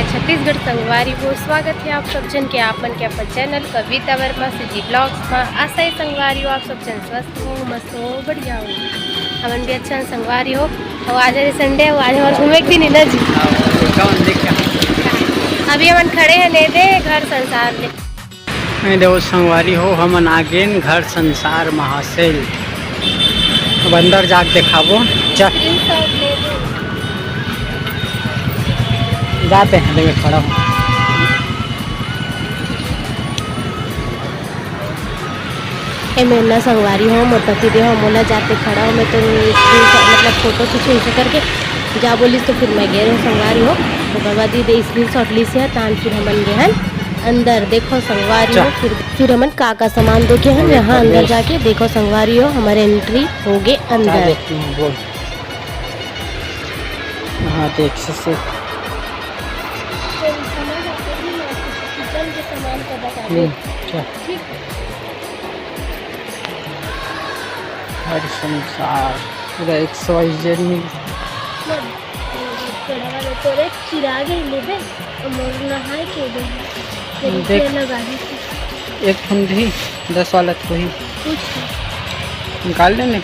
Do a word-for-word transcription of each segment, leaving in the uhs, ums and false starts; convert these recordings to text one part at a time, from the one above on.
छत्तीसगढ़ संगवारी हो, स्वागत है आप सब जन के आप मन के अपन चैनल कविता वर्मा CG ब्लॉग्स में। आशा है संगवारी हो, आप सब जन स्वस्थ हो, मस्त हो, बढ़िया हो। हमन भी अच्छा संगवारी हो। और आज है संडे, आज हमन घूमे के दिन है ना जी। कौन देखा? अभी हमन खड़े हैं ने दे घर संसार ले। नहीं देखो संगवारी हो, हमन आ गेन घर संसार महासेल। अब अंदर जाके देखाबो। चल। Screenshot ले दे। जाते हैं, लेंगे खड़ा हूँ। ए मेर ना संगवारी हो, मोर पति देव ह मोला जाते खड़ा हो, मैं तो screenshot, मतलब फोटो खींचो ऐसे करके जा बोलिस, तो फिर मैं गे रहे संगवारी हो। ओकर बाद ये दे स्क्रीनशॉट लीस हे, तान फिर हमन गे हन अंदर। देखो संगवारी हो, चल। फिर फिर हमन का का सामान देखे हन अरे यहाँ अंदर प्रवेश। जाके। देखो संगवारी हो, हमारे एंट्री हो गे क्या अंदर। देखती हूँ बोल। हाँ देख से से। किचन के सामान का बता दो। हम्म, चल। ठीक। घर संसार पूरा एक्स वाई जेड मिल। मत, कढ़ा वाला तोरे चिराग ही लेबे, और मोर नहाए के दे। फिर देख। तेल लगा दी। एक ठन भी दस वाला तो ही। कुछ नहीं। निकाल लेने।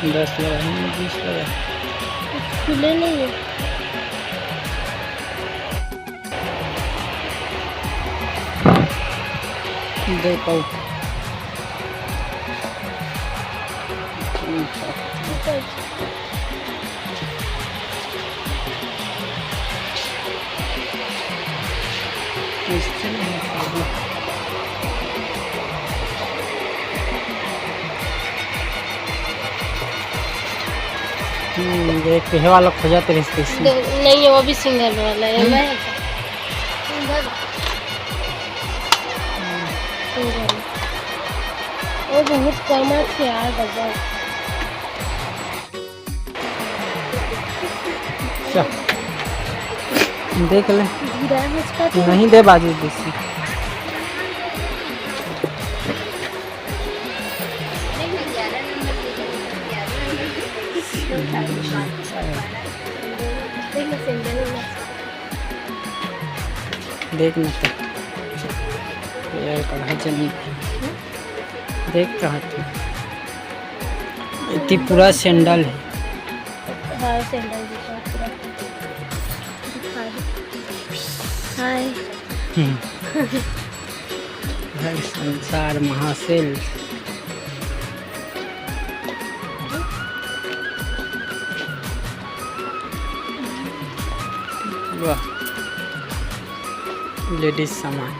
दस लगा है, बीस लगा है। खुले नहीं है। दे पाउच। हम्म, देख, ये वाला खोजत रहिस कइसे? दो, नहीं, वो भी सिंगल वाला है, हम्म। मैं सिंगल। सिंगल। वो बहुत कम है यार, डब्बा। चल। देख ले। गिरा है इसका तो। नहीं दे बाजू देसी। देख न तो। यार, कहाँ चली? देख कहाँ थी। इतनी पूरा सैंडल है। हाँ, सैंडल दिखा पूरा। दिखा दे। हाय। हम्म। घर संसार महासेल। वाह, लेडीज सामान।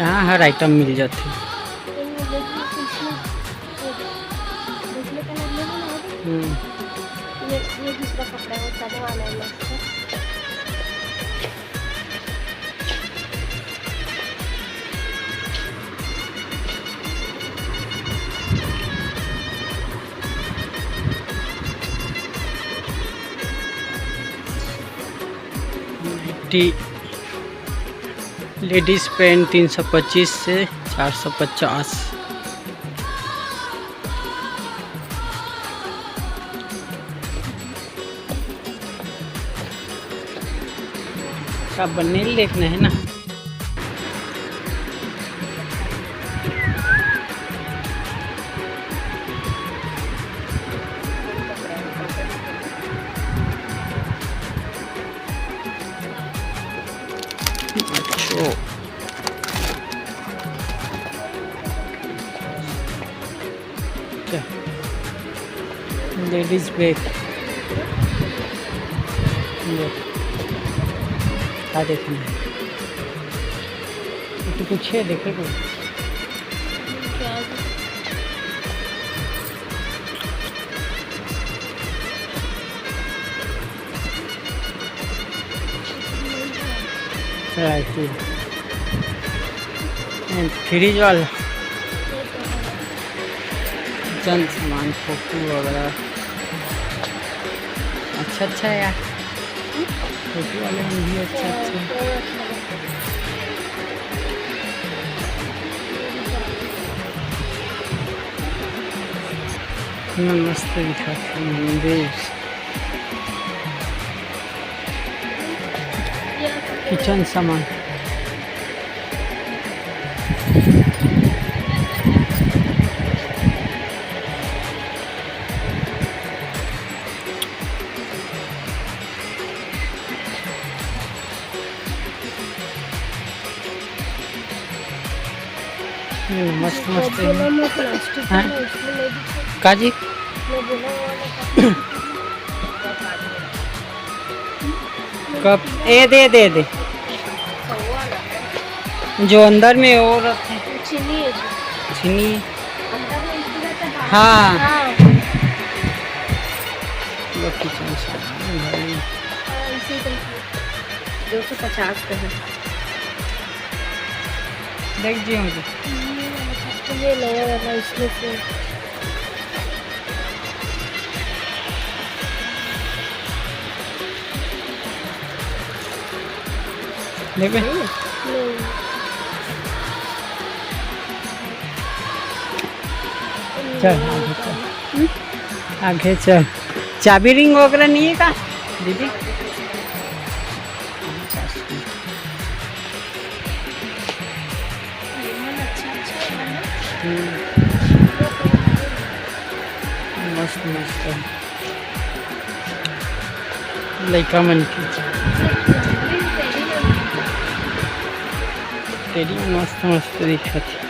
यहाँ हर आइटम मिल जाथे। हम्म। ये, ये दूसरा कपड़ा है, वो सादा वाला है, मस्त है। नाइटी, लेडीज पैंट तीन सौ पच्चीस से चार सौ पचास। सब बने देखना है ना। Ladies bag. लो, का देखना है? ये तो कुछ है, देखे को। फ्रिज वाला किचन सामान, फोटो वगैरह अच्छा अच्छा है यार। फोटो वाले में भी अच्छा अच्छा है। इतना मस्त दिखा मंदिर। किचन सामान। ये मस्त मस्त है। बोला मैं प्लास्टिक हाँ? वाला, उसमें नहीं दिखा। का जी? मैं बोला वो वाला का। कप, ए दे, दे, दे। जो अंदर में वो रखे। चीनी है जी। चीनी। अंदर में इसको रहता है। हाँ। हाँ। लो किचन सामान भाई। हाँ, इसी तरीके। दो सौ पचास का है। देख जी हमको। ये नया वाला इसमें से। देबे? नहीं। चल, आगे चल। हम्म? आगे चल। चाबी रिंग वगैरह नहीं है का दीदी? हम्म। मस्त मस्त है। लइका मन के टेडी मस्त मस्त दिखत हे।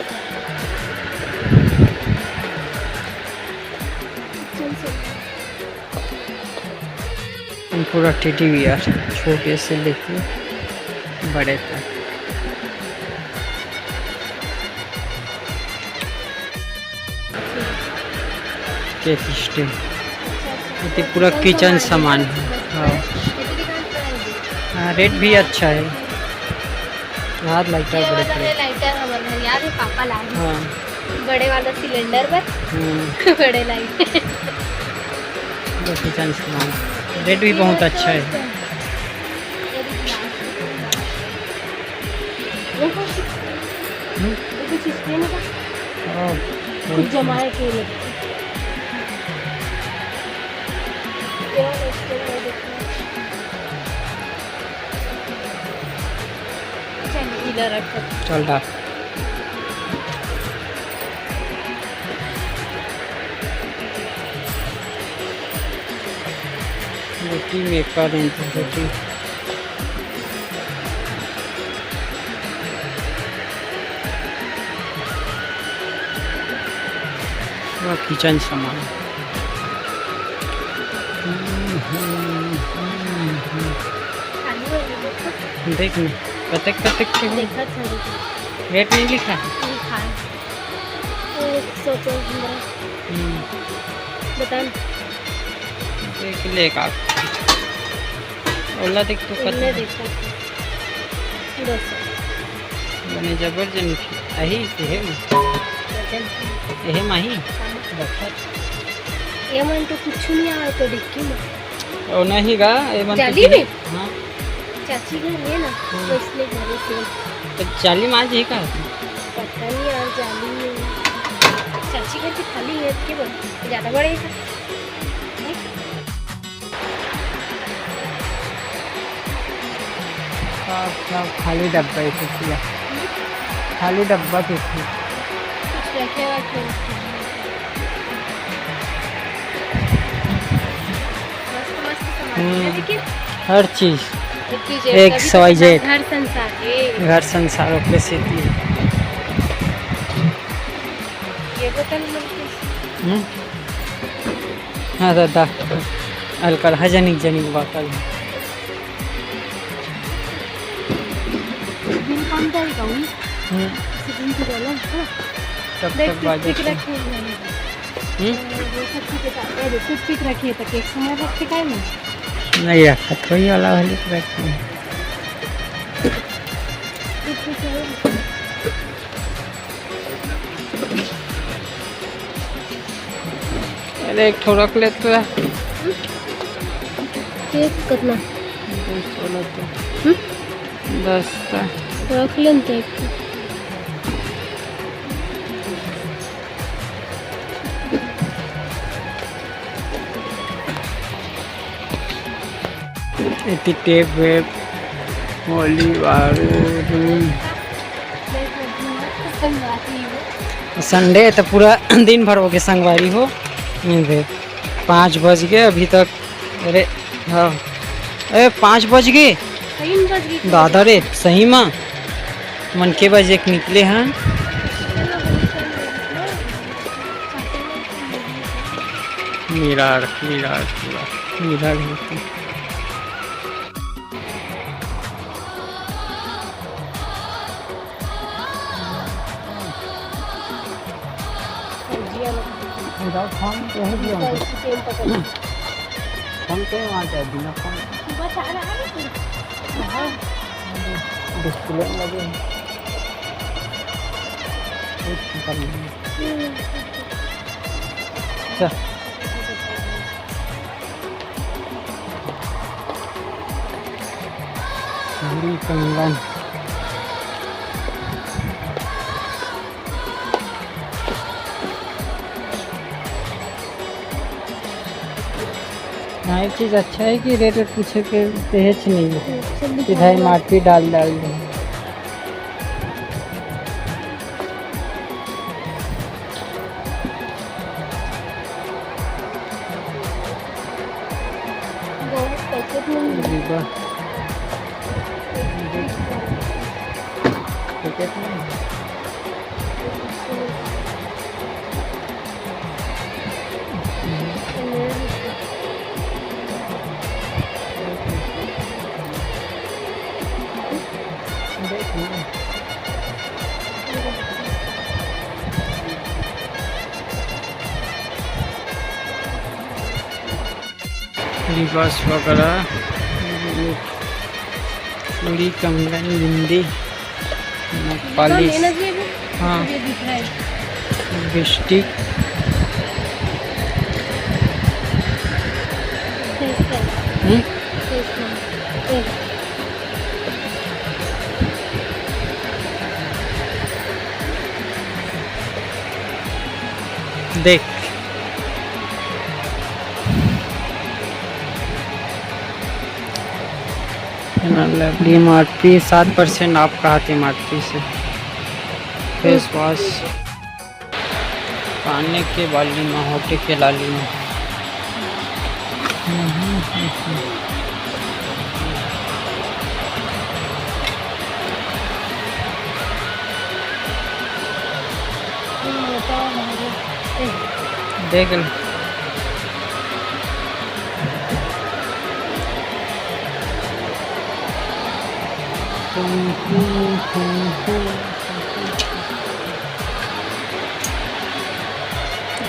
पूरा टेडी बियर, छोटे से लेके बड़े तक। केक स्टैंड, ये तो पूरा किचन सामान है। हाँ। हाँ, रेट भी अच्छा है। हाथ लाइटर ये बड़े वाला बड़े। है लाइटर, हमारे घर याद है, पापा लाए हैं। हाँ। बड़े वाला सिलेंडर पर। हम्म। बड़े लाइटर। ये किचन सामान, रेट भी बहुत अच्छा है। हम्म। हाँ, कुछ जमाए के लिए। चल, इधर रख। चल, डाल। रोटी मेकर इंच रोटी। पूरा किचन सामान। देख न, कतेक कतेक के हे? देखत हन। रेट नहीं लिखा है? लिखा है। एक सौ चौदह। हम्म। बता न। देख ले का। ओला देख तो कतेक। देखत हन। दो सौ। बने जबर जन आही, एहे म। एहे म आही। हाँ। बखत। ये मन तो कुछ नहीं आवे तो डिक्की में। ओ नहीं गा, ये मन तो जाली में? हाँ। चाची घर है ना, हम्म। तो इसलिए घरे से। तो जाली में आज ही का? पता नहीं यार, जाली में। चाची घर तो खाली है, के बोल? ज़्यादा बड़े है। सब, सब खाली डब्बा ही पूरा। खाली डब्बा के थे। कुछ रखे रखे। मस्त, मस्त सामान है, हम्म। देखिए। हर चीज। एक चीज है, X, तभी तो Y, Z। घर संसार, ये। घर संसार, ओकरे सेती। ये बोतल में कुछ हम्म। हाँ दादा, अलकरहा जनिक जनिक बाटल। बिल कम जाएगा वही। हम्म। इसे दिन की डालो, हाँ। तब देख, तक बाजे टूथपिक से। रखे हैं मैंने। हम्म। वो सब चीज़ें का-, अरे, टूथपिक रखे हैं, तो एक समय रख के टाइम है। नहीं रखा, थोड़ी वाला वाली रखी है। टूथपिक है। अरे, एक ठो रख ले तो। केक कतना? दस वाला तो। हम्म? दस का। रख ले न तो एक ठो। एती टेप वेप होली बारूद। संडे तो पूरा दिन भर होगे संगवारी हो। ये देख, पाँच बज गए अभी तक। अरे हाँ, ए, पाँच बज गए। तीन बज गए। दादा रे, सही मा। मन के बजे के निकले हैं। मिरार, मिरार पूरा, मिरार होती। फोन पे वहाँ जाए बिना फोन। बस आ रहा है ना तू? हाँ। डिस्प्ले में लगे हैं। एक सेकंड। हम्म। चल। चूड़ी कंगन। हाँ, एक चीज़ अच्छा है कि रेट वेट पूछे के तेज नहीं है, सीधा ही माटी डाल डाल दे। बहुत पैकेट में। पैकेट में। लिबास वगैरह, चूड़ी, कंगन, बिंदी, नखपालिश। हाँ। लिपस्टिक। हम्म? देख, एमआरपी सात परसेंट आप कहा थे एमआरपी से। फेस वॉश, काने के बाली में, होठे के लाली में। देख ले।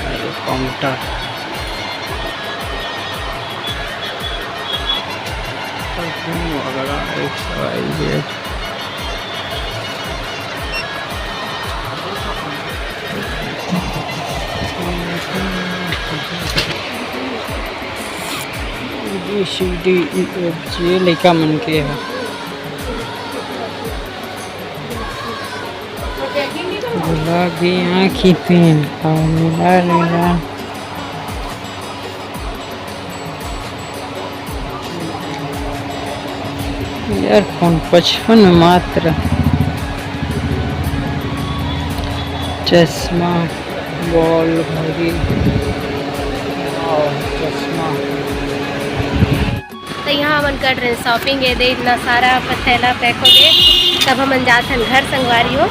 अरे काउंटर। परफ्यूम वगैरह X Y Z. B C D E F G, ये लइका मन के है। गुलाबी आँखी पेन, ला ला ला। ईयरफोन पचपन मात्र। चश्मा, बॉल, घड़ी और चश्मा। तो यहाँ हमन कर रहे शॉपिंग, ये दे इतना सारा थैला पैक हो गए। तब हमन जात हन घर संगवारी हो।